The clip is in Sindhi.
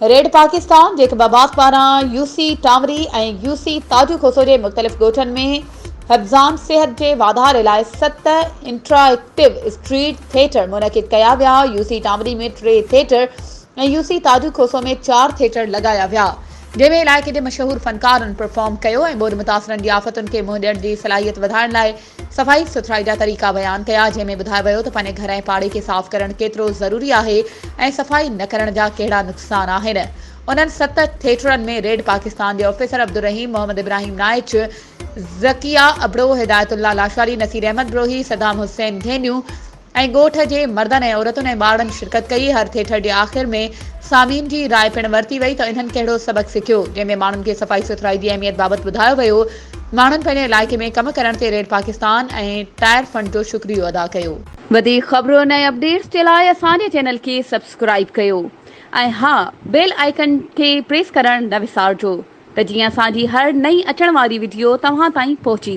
ريڊ پاڪستان جيڪب آباد پاران U C Tanwari ۽ U C Taju Khoso جي مختلف ڳوٺن ۾ حفظان صحت جي واڌاري لاء ست انٽرايڪٽو اسٽريٽ ٿيٽر منعقد ڪيا ويا، يو سي ٽانوري ۾ ٽي ٿيٽر ۽ يو سي تاجو کوسو ۾ چار ٿيٽر لڳايا ويا، جنهن ۾ علائقي جي مشهور فنڪارن پرفارم ڪيو ۽ ٻوڏ متاثرن جي آفتن کي منهن ڏيڻ جي صلاحيت وڌائڻ لاء صفائي سٿرائي جا طريقا بيان ڪيا، جنهن ۾ ٻڌايو ويو ته پنهنجي گهر ۽ پاڙي کي صاف ڪرڻ ڪيترو ضروري آهي ۽ صفائي نه ڪرڻ جا ڪهڙا نقصان آهن. انهن ست ٿيٽرن ۾ ريڊ پاڪستان جي آفيسر عبدالرحيم، محمد ابراهيم نائچ، ذڪيا ابڙو، هدايت الله لاشاري، نصير احمد بروهي، صدام حسين گهينيو ۽ ڳوٺ جي مردن ۽ عورتن ۽ ٻارڙن شرڪت ڪئي. هر ٿيٽر جي آخر ۾ سامعين جي راء پڻ ورتي وئي ته انهن ڪهڙو سبق سکيو، جنهن ۾ ماڻهن کي صفائي سٿرائي جي اهميت بابت ٻڌايو ويو. ماڻهن پنهنجي علائقي ۾ ڪم ڪرڻ تي ريڊ پاڪستان ۽ ٽائر فنڊ جو شڪريو ادا ڪيو. وڌيڪ خبرن ۽ اپڊيٽس جي لاء اسان جي چينل کي سبسڪرائيب ڪيو ۽ ها بيل آئيڪن کي پريس ڪرڻ نه وسارجو ته جيئن اسان جي هر نئين اچڻ واري وڊيو توهان تائين پهچي.